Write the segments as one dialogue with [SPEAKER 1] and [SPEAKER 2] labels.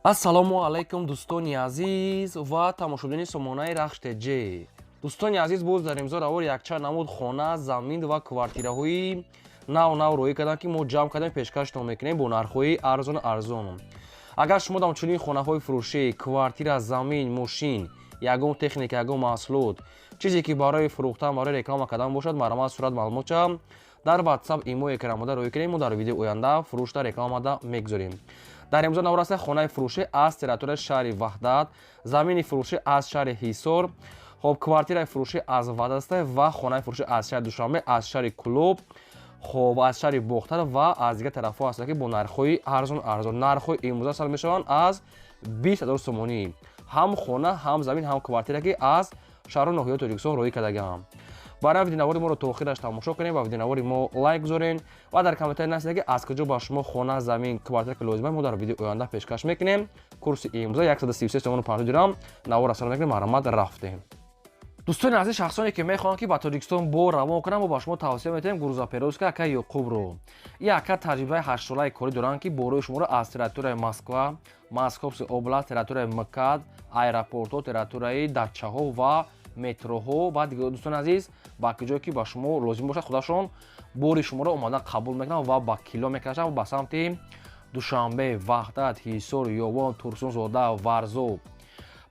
[SPEAKER 1] Ассалому алайкум, дӯстони азиз ва тамошобинони сомонаи Рахш ТЖ. Дӯстони азиз, боз дар имзо равор якчанд намуд хона, замин ва квартираҳои нав нав роҳӣ кардам, ки мо ҷамъ кардем, пешкаштон мекунем бо нархҳои арзону арзон. Агар шумо дам чунин хонаҳои фурӯшӣ, квартира, замин, мошин, ягон техника, ягон маҳсулот, чизе ки барои фурӯхтан, барои реклама кардан бошад, марҳамат, сурат, маълумотча дар WhatsApp, имо, экранмода роҳӣ кунем. Мо дар видеои оянда фурӯшда, рекламада мегузорем. Дар имзо навраста хонаи фурӯшӣ аз территорияи шаҳри Ваҳдат, замини фурӯшӣ аз шаҳри Ҳисор, хоб, квартираи фурӯшӣ аз Ваҳдат аста ва хонаи фурӯшӣ аз шаҳри Душанбе, аз шаҳри Кӯлоб, хоб, аз шаҳри Бохтар ва аз дигар тарафҳо ҳастанд, ки бо нархҳои арзон арзон. Нархҳои имрӯза сар мешаванд аз 20 000 сомонӣ, ҳам хона, ҳам замин, ҳам квартира, ки аз шаҳру ноҳияи Тоҷикистон роҳӣ кардагаам. Барои видеонавори моро то охираш тамошо кунем ва видеонавори мо лайк гузорен ва дар комментарий нависед, ки аз куҷо ба шумо хона, замин, квартира ки лозима, мо дар видеои оянда пешкаш мекунем. Курси имрӯза 133 сомону 50 дирам. Навор сар мекунем, марҳамат, рафтем. Дӯстони азиз, шахсоне ки мехоҳанд, ки ба Тоҷикистон бор равон кунанд, мо ба шумо тавсия метиҳем грузоперевозка ака Ёқубро. И ака таҷрибаи ҳаштсолаи корӣ доранд, ки борои шуморо аз территорияи Москва, Московский область, территорияи МКАД, аэропортҳо, территорияи дачаҳо ва метроҳо ва дигар, дӯстони азиз, ба куҷое ки ба шумо лозим бошад, худашон бори шуморо омода қабул мекунанд ва ба кило мекашанд ба самти Душанбе, Ваҳдат, Ҳисор, Ёвон, Турсунзода, Варзоб,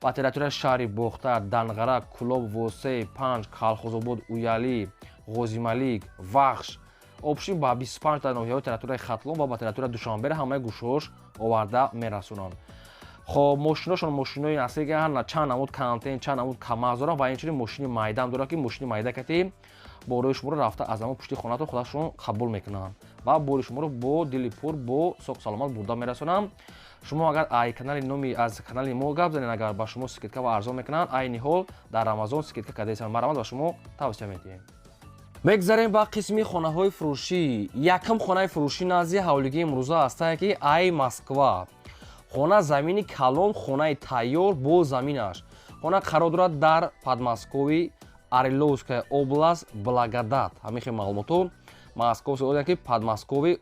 [SPEAKER 1] ба территорияи шаҳри Бохтар, Данғара, Кӯлоб, Восе, Панҷ, Калхозобод, Уялӣ, Ғозималик, Вахш, общем, ба 25 та ноҳияҳои территорияи Хатлон ва ба территорияи Душанберо ҳамаи гӯшаҳош оварда мерасонанд. Хоб, мошиношон мошинои аслӣ, чанд намуд контейнер, чанд намуд КамАЗ доранд ва инчунин мошини майдаам дорад, ки мошини майда кати борои шуморо рафта аз ҳамон пушти хонатон худашон қабул мекунанд ва бори шуморо бо дили пур, бо соқ саломат бурда мерасонанд. Шумо агар ай канали номи аз канали мо гап занед, агар ба шумо скидка ва арзон мекунанд. Айни ҳол дар Рамазон скидка кардаистанд. Марҳамат, ба шумо тавсия медиҳем. Мегзарем ба қисми хонаҳои фурӯшӣ. Якум хонаи фурӯшӣ назди ҳавлигии имрӯза ҳастае, ки ай Москва хона, замини калон, хонаи тайёр бо заминаш. Хона қарор дорад дар Подмосковье, Орловская область, Благодат. Ҳамин хел маълумотҳо, Московская ки Подмосковье,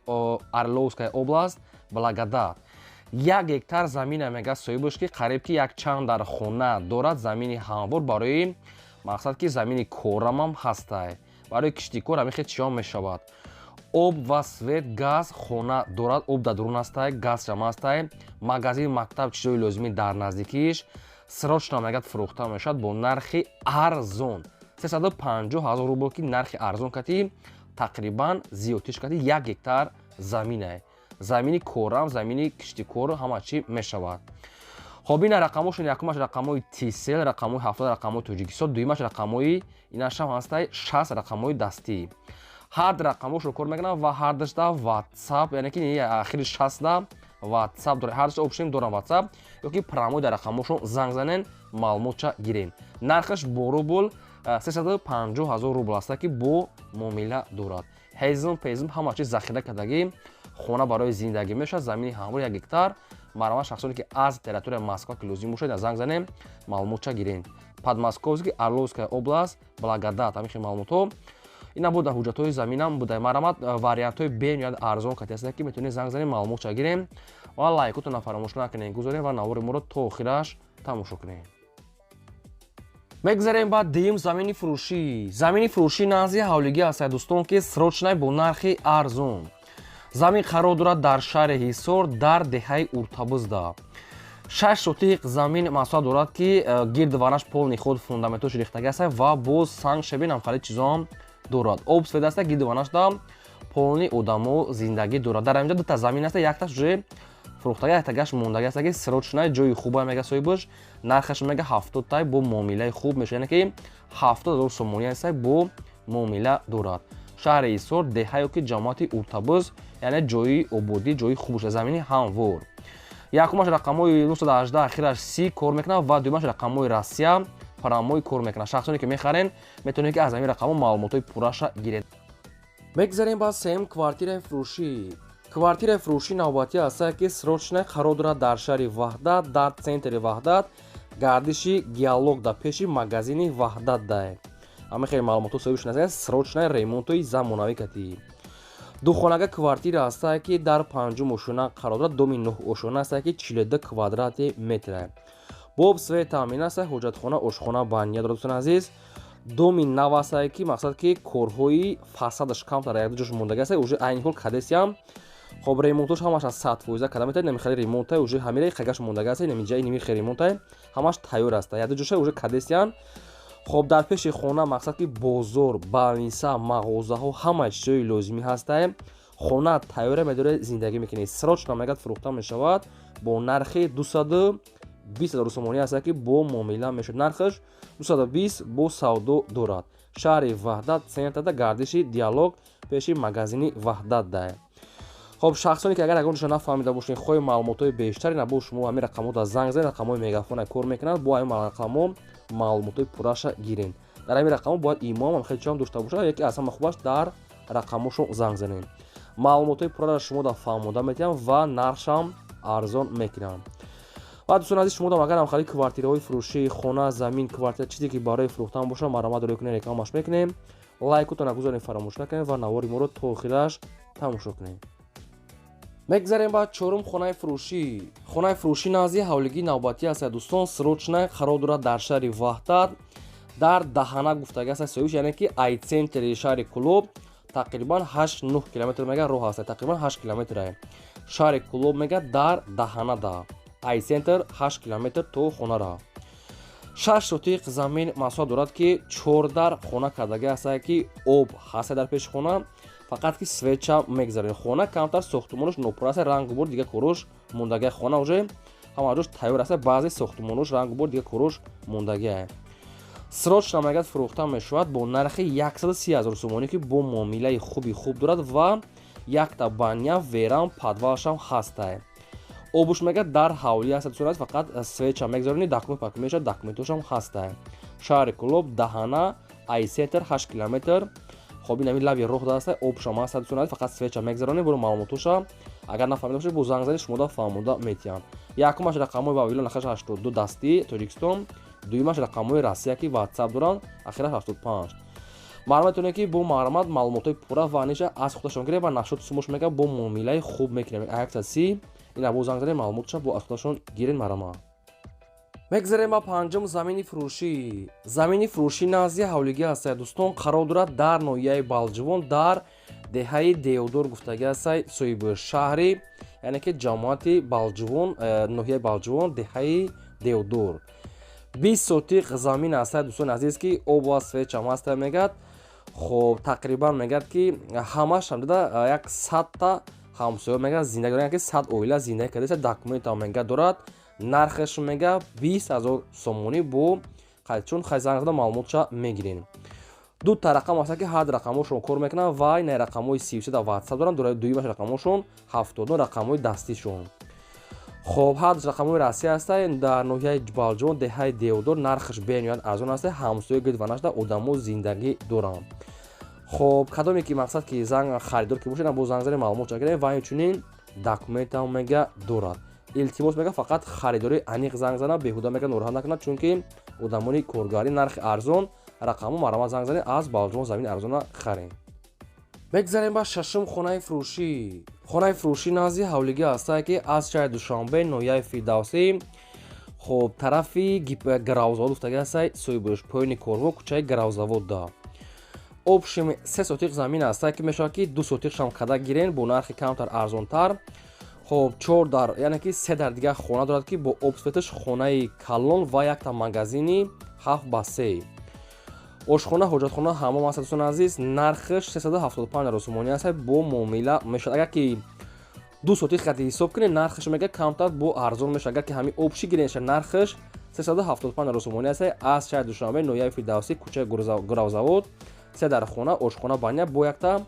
[SPEAKER 1] Орловская область, Благодат. 1 гектар замина мега соҳибаш, ки қариб ки як чанд дар хона дорад. Замини ҳамвор, барои мақсад ки замини корамам ҳастай, барои киштикор, ҳамин хел чиён мешавад. Об ва свет, газ хона дорад, об дар дурун ҳастай, газшам ҳастай, магазин, мактаб, чизҳои лозимӣ дар наздикиш. Срочно мегӯяд, фурӯхта мешавад бо нархи арзон, 350 ҳазор рубл, ки нархи арзон кати тақрибан зиёдтиш кати 1 гектар заминае, замини корам, замини киштикор, ҳама чӣ мешавад. Хоб, ина рақамошон: якумаш рақамҳои Тисел, рақамҳои 70, рақамҳои Тоҷикистон, дуюмаш рақамҳои инашам ҳастай, 60, рақамҳои дастӣ. Ҳар рақамҳошро кор мекунам ва ҳардашда WhatsApp, яъне ки ахири 60-да WhatsApp дорад. Ҳардашда общем дорам WhatsApp ёки прямой дар рақамҳошон занг занен, маълумотша гирен. Нархаш бо рубл 350 ҳазор рубл аста, ки бо муомила дорад. Ҳезм пезм ҳама чиз захира кардагӣ, хона барои зиндагӣ мешавад, замини ҳамвор, 1 гектар. Марҳамат, шахсоне ки аз территорияи Москва ки лозим бошад, занг занем, маълумотча гирен. Подмосковский, Орловская область, Благодат, ҳамин хел маълумотҳо ина буда. Ҳуҷҷатҳои заминам буда. Марҳамат, вариантҳои бениҳоят арзон кати ҳастанд, ки метавонед занг занем, маълумотча гирем ва лайкотона фаромӯш накунед, гузорем ва навори моро то охираш тамошо кунем. Мегзарем ба дуюм замини фурӯшӣ. Замини фурӯшӣ назди ҳавлигӣ ҳастад, дӯстон, ки срочно бо нархи арзон. Замин қарор дорад дар шаҳри Ҳисор, дар деҳаи Уртабузда. 6 сотих замин масоҳат дорад, ки гирду вараш полный худ фундаментош рехтагӣ аст ва боз санг, щебень, ҳамхали чизоам дорад. Об, свет аста, гирду варашда полный одамо зиндагӣ дорад. Дар инҷа дута замин аста, якташ уже фурӯхтага, яктагаш мондагӣ аста, ки срочно, ҷои хуба мега соҳибаш. Нархаш мега 70-тай, бо муомилаи хуб мешавад, яъне ки 70 000 сомонӣ аста, бо муомила дорад. Шаҳри Ҳисор, деҳа ё ки ҷамоати Уртабуз, яъне ҷои ободӣ, ҷои хуб бошад, замини ҳамвор. Якумаш рақамҳои 918, ахираш 30 кор мекунад ва дуюмаш рақамҳои Россия, прямой кор мекунад. Шахсоне ки мехарен, метавонед, ки аз ҳамин рақамҳо маълумотҳои пурраша гиред. Мегзарем ба сеюм квартираи фурӯшӣ. Квартираи фурӯшӣ навбатӣ ҳастад, ки срочно қарор дорад дар шаҳри Ваҳдат, дар центри Ваҳдат, гардиши Геолог, дар пеши магазини Ваҳдат. Дай ҳама хеле маълумотҳо соҳиб шуд. Срочно, ремонтҳои замонавӣ катӣ. Духонага квартира ҳастае, ки дар панҷум ошёна қарор дорад. Доми нӯҳ ошёна ҳастае, ки 42 квадрати метре, бо об, свет таъмин аст. Ҳоҷатхона, ошхона, баня дорад. Дӯстони азиз, доми нав ҳастае, ки мақсад ки корҳои фасадаш камтар, якду ҷош мондаги аст, уже айни ҳол кадесиам. Хоб, ремонтош ҳамаш аз 100% када метавад. Нами хеле ремонтай, уже ҳамира қагаш мондаги аст, нами ҷаи ними хе ремонтай, ҳамаш тайёр аст, якду ҷоша уже кадесиан. Хоб, дар пеши хона мақсад ки бозор, больница, мағозаҳо, ҳама чизҳои лозимӣ ҳастае. Хона тайёра, медоре, зиндагӣ мекунед. Срочно мегӯяд, фурӯхта мешавад бо нархи 220 000 сомонӣ аст, ки бо муомила мешавад. Нархаш 220, бо савдо дорад. Шаҳри Ваҳдат, центрда, гардиши Диалог, пеши магазини Ваҳдат дае. Хоб, шахсоне ки агар ягон ҷоша нафаҳмида бошед, хоҳи маълумотҳои бештаре набо, шумо ҳамин рақамҳо занг занед. Рақамҳои Мегафона кор мекунанд. Бо ҳамин рақамҳо маълумотҳои пурраша гирен. Дар ҳамин рақамҳо бояд имоам хеле чиам дошта бошад. Яке аз ҳама хубаш, дар рақамҳошон занг занед, маълумотҳои пурраро шумо да фаҳмода метиҳам ва нархшам арзон мекунам. Ва дӯстони азиз, шумо дам агар ҳамхали квартираҳои фурӯшӣ, хона, замин, квартира, чизе ки барои фурӯхтан бошад, марҳамат рӯй кунед, рекламаш мекунем. Лайкутона гузорем, фаромӯш накунед ва навори моро то охираш тамошо кунед. Мегзарем ба чорум хонаи фурӯшӣ. Хонаи фурӯшӣ назди ҳавлигии навбатӣ аст, дӯстон. Срочно қарор дорад дар шаҳри Ваҳдат, дар Даҳана гуфтага аст соҳибш, яъне ки ай центри шаҳри Кӯлоб тақрибан 8-9 километр мега роҳ аст, тақрибан 8 километр. Шаҳри Кӯлоб мега, дар Даҳанада, ай центр 8 километр то хонара. 6 сотиқ замин масоҳат дорад, ки чордар хона кардаги ҳастае, ки об ҳаста дар пеши хона, фақат ки свеча мегзарем. Хона камтар сохтумонаш нопура аст, рангубор, дига корош мондагия. Хона уже ҳама ҷош тайёр аст, баъзе сохтумонош, рангубор, дига корош мондагия. Срочно мегӯяд, фурӯхта мешавад бо нархи 130 ҳазор сомонӣ, ки бо муомилаи хуби хуб дорад ва якта баня, веранда, подвалшам ҳастае. Обуш мегӯяд, дар ҳавлӣ аст сурат, фақат свеча мегзаронӣ. Документ пак мешавад, документошам ҳастае. Шаҳри Кӯлоб, Даҳана, ай центр 8 километр. Хоб, ин ҳамин лаби роҳ даста, обшам ҳаст сурат, фақат свеча мегзаронӣ. Буро маълумотоша агар нафаҳмида бошед, бо занг зани, шумода фаҳмода метиҳанд. Якумаш рақамҳои Вавилон, ахираш 82, дастӣ Тоҷикистон. Дуюмаш рақамҳои Россия, ки Ватсап доранд, ахираш 75. Маълум метавонед, ки бо марҳамат маълумотҳои пурра ва аниша аз худашон гиред ва нашоти сумош мега, бо муомилаи хуб мекунем. 130 ина бо занг занед, маълумотша бо аз худашон гиред, марҳамат. Мегзарем ба панҷум замини фурӯшӣ. Замини фурӯшӣ назди ҳавлигӣ ҳастад, дӯстон. Қарор дорад дар ноҳияи Балҷувон, дар деҳаи Деодор гуфтагӣ ҳастай соҳиби шаҳри, яъне ки ҷамоати Балҷувон, ноҳияи Балҷувон, деҳаи Деодор. 20 сотиқ замин ҳастад, дӯстони азиз, ки об ва свечам ҳаста мегӯяд. Хоб, тақрибан мегӯяд, ки ҳамаш ҳамдида як 100-та ҳамсоя мегӯяд зиндагӣ дорад, ки 100 оила зиндагӣ кардааст. Документам мегӯяд, дорад. Нархаш мега 20 000 сомонӣ, бо чун хай занг зада маълумотша мегирем. Ду та рақам ҳаста, ки ҳар рақамҳошон кор мекунанд ва ин рақамҳои 33 дар Ватсап доранд, дуюмаш рақамҳошон 70, рақамҳои дастишон. Хоб, ҳар рақамҳои Россия ҳаста. Дар ноҳияи Балҷувон, деҳаи Деодор, нархаш бениҳоят арзон аста. Ҳамсоя гирд ва нашда одамо зиндагӣ доранд. Хоб, кадоме ки мақсад ки занг харидор ки бошед, бо занг зани, маълумотша гирем ва инчунин документам мега, дорад. Илтимос мега, фақат харидори аниқ занг зана, беҳуда мега, нороҳат накунад, чунки одамони коргарӣ, нархи арзон, рақамҳо, марҳамат, занг занед, аз Балҷувон замини арзона харем. Мегзарем ба шашум хонаи фурӯшӣ. Хонаи фурӯшӣ назди ҳавлигӣ ҳастае, ки аз шаҳри Душанбе, ноҳияи Фирдавсӣ, хоб, тарафи Гаравзавод гуфтагӣ ҳастай соҳибш, поёни корво, кӯчаи Гаравзавод да. Общем, 3 сотиқ замин ҳастае, ки мешавад, ки 2 сотиқшам када гирен бо нархи камтар, арзонтар. Хоб, чор дар, яъне ки се дар дигар хона дорад, ки бо об, светаш, хонаи калон ва якта магазини 7 ба 3, ошхона, ҳоҷатхона, ҳамом аст. Дӯстони азиз, нархаш 375 ҳазор сомонӣ аст, бо муомила мешавад. Агар ки 2 сотиқ қати ҳисоб кунед, нархаш мега, камтар бо арзон мешавад. Агар ки ҳамин общий гиренша, нархаш 375 ҳазор сомонӣ аст. Аз шаҳри Душанбе, ноҳияи Фирдавсӣ, кӯчаи Гуравзавод, се дар хона, ошхона, баня, бо якта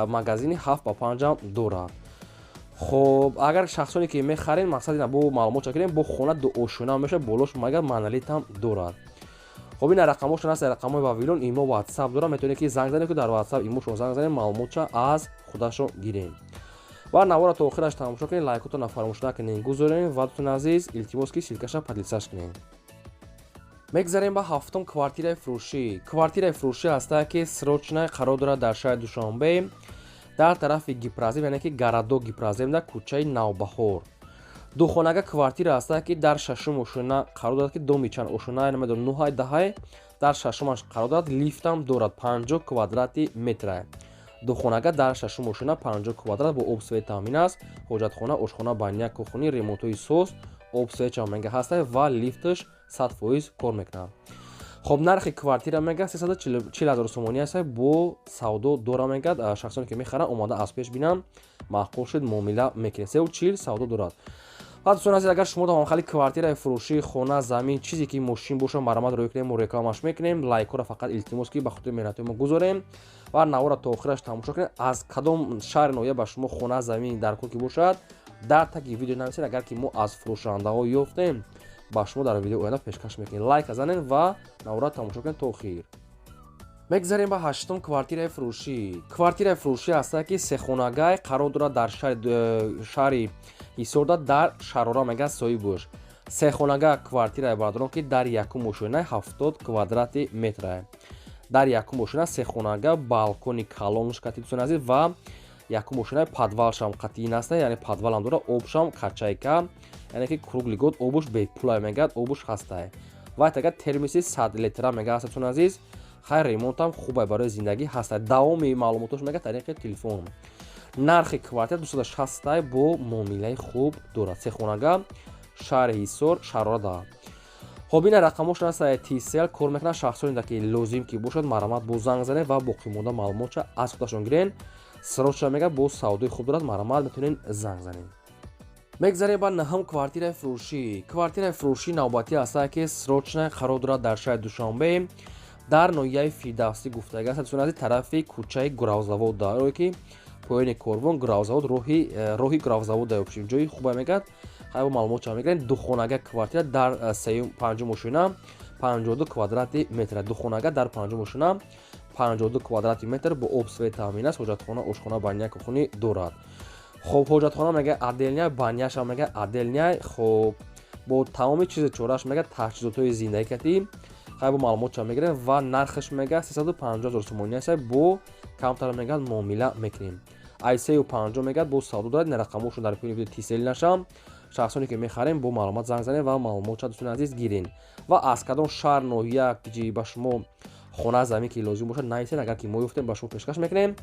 [SPEAKER 1] магазини 7 ба 5-ам дорад. Хоб, агар шахсоне ки мехарен, мақсад ина бо маълумот чакирем, бо хона дуошона мешавад, болош мага монолитам дорад. Хоб, ина рақамҳошон аст, рақамҳои Вавилон, имо, Ватсап дорад. Метавонед, ки занг занед, ки дар Ватсап имошон занг занед, маълумотша аз худашон гирем. Ва навора то охираш тамошо кунед, лайкотона фаромӯш накунед, гузорем. Ва дӯстони азиз, илтимос, ки ссылкаша поделиться кунед. Мегзарем ба ҳафтум квартираи фурӯшӣ. Квартираи фурӯшӣ ҳастае, ки срочно қарор дорад дар шаҳри Душанбе. Дар тарафи Гипрозем, яъне ки городок Гипрозем, дар кӯчаи Навбаҳор духонага квартира ҳаста, ки дар шашум ошона қарор дорад, ки доми чанд ошона намедонам, нуҳай, даҳай, дар шашумаш қарор дорад, лифтам дорад, 50 квадрати метра. Духонага дар шашум ошона, 50 квадрат, бо об, свет таъмин аст, ҳоҷатхона, ошхона, баня, кухни, ремонтҳои соз, об, светчам мега ҳаста ва лифташ 100% кор мекунад. Хоб, нархи квартира мега 340 000 сомонӣ аст, бо савдо дора мегад. Шахсоне ки мехаранд, омода аз пеш бинам, маъқул шуд, муомила мекунед. 340 савдо дорад. Ва дӯстони азиз, агар шумо ҳамхали квартираи фурӯшӣ, хона, замин, чизе ки мошин боша, марҳамат рӯй кунем, мо рекламаш мекунем. Лайкҳоро фақат илтимос, ки ба хотири меҳнатҳои мо гузорем ва навора то охираш тамошо кунед. Аз кадом шаҳри ноҳия ба шумо хона, замин дар кор ки бошад, дар таги видео нависед. Агар ки мо аз фурӯшандаҳо ёфтем, ба шумо дар видеои оянда пешкаш мекунем. Лайка занед ва навора тамошо кунед то охир. Мегзарем ба ҳаштум квартираи фурӯшӣ. Квартираи фурӯшӣ ҳаста, ки сехонагай қарор дорад дар шаҳри Ҳисорда, дар Шарора мега соҳибуш. Сехонага квартираи, бародарон, ки дар якум ошёнаи, 70 квадрати метра, дар якум ошёна, сехонага, балкони калонш кати, дӯстони азиз, ва якум ошёнаи, подвалшам қатъин аста, яъне подвалам дора, обшам качайка, яъне ки круглый год обуш бепулай мегӯяд, обуш ҳастай. Ва тага термоси 100 литра мега ҳаста. Дӯстони азиз, хайр, ремонтам хубай, барои зиндагӣ ҳаста. Давоми маълумотош мега тариқи телефон. Нархи квартира 260, бо муомилаи хуб дорад. Сехонага, шаҳри Ҳисор, Шарорада. Хоб, ина рақамошон аст, Тисел кор мекунад. Шахсоне ки лозим ки бошад, марҳамат, бо занг занед ва боқимонда маълумотша аз худашон гирен. Срочно мега, бо савдои хуб дорад, марҳамат, метавонед занг занед. Мегзарем ба наҳум квартираи фурӯшӣ. Квартираи фурӯшӣ навбатӣ ҳаста, ки срочно қарор дорад дар шаҳри Душанбе, дар ноҳияи Фирдавсӣ гуфтага аст, дӯстони азиз, тарафи кӯчаи Гуравзавод, дар ки поёни корвон Гуравзавод, роҳи Гуравзавод даёбшим. Ҷои хуба мегӯяд. Хайр, маълумот ча мегирем. Духонага квартира дар сеюм, панҷум ошёна, 52 квадрати метр. Духонага дар панҷум ошёна, 52 квадрати метр, бо об, свет таъмин аст, ҳоҷатхона, ошхона, баня, кухни дорад. Хоб, ҳоҷатхона мега отдельная, баняшам мега отдельная. Хоб, бо тамоми чизи чораш мега, таҷҳизотҳои зиндагӣ кати. Хай, бо маълумотча мегирем ва нархаш мега 350 000 сомонӣ аст, бо камтар мегӯяд, муомила мекунем. Ай 350 мегӯяд, бо савдо дорад. Ин рақамошон дар поёни видео Тисел нашам. Шахсоне ки мехарем, бо маълумот занг занем ва маълумотча, дӯстони азиз, гирен. Ва аз кадом шаҳр, ноҳия ки ба шумо хона, замин ки лозим бошад, нависед. Агар ки мо ёфтем, ба шумо пешкаш мекунем.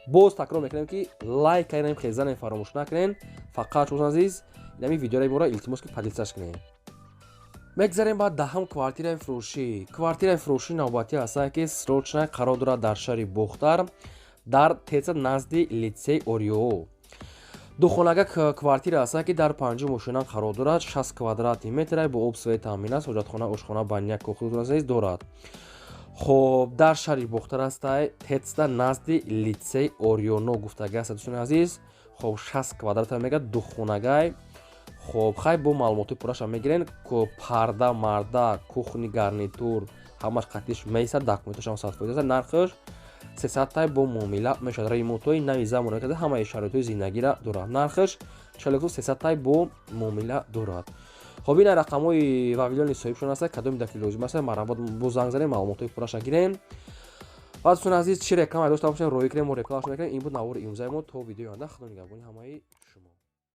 [SPEAKER 1] Боз такрор мекунем, ки лайк кардем, хезанем, фаромӯш накунем. Фақат, шумо азиз, инами видеоро бора илтимос, ки поделиться кунем. Мегзарем ба даҳум квартираи фурӯшӣ. Квартираи фурӯшӣ навбатӣ ҳаста, ки срочно қарор дорад дар шаҳри Бохтар, дар Теца, назди литсей Ориё. Духонага квартира ҳаста, ки дар панҷум ошёна қарор дорад, 60 квадрати метра, бо об, свет таъмин аст, ҳоҷатхона, ошхона, баня, кухня дорад. Хоб, дар шаҳри Бохтар ҳастай, Тецда, назди литсей Ориёно гуфтага аст, дӯстони азиз. Хоб, 60 квадрата мега, духонагай. Хоб, хай, бо маълумоти пурраша мегирен. Парда марда, кухни гарнитур ҳамаш қатиш меистад, документашам 100% аст. Нархаш 300, бо муомила мешавад. Ремонтҳои нави замона карда, ҳамаи шароитҳои зиндагиро дорад. Нархаш чалику 300, бо муомила дорад. Хоб, ина рақамҳои вавилони соҳибшон аст. Кадоми дафи лозим аст, марҳамат, бо занг занем, маълумотҳои пурраша гирем. Ва дӯстони азиз, чӣ реклама дошта бошем, роҳӣ кунем, мо рекламаш мекунем. Ин буд навори имрӯзаи мо. То видеои оянда, худо нигаҳбони ҳамаи.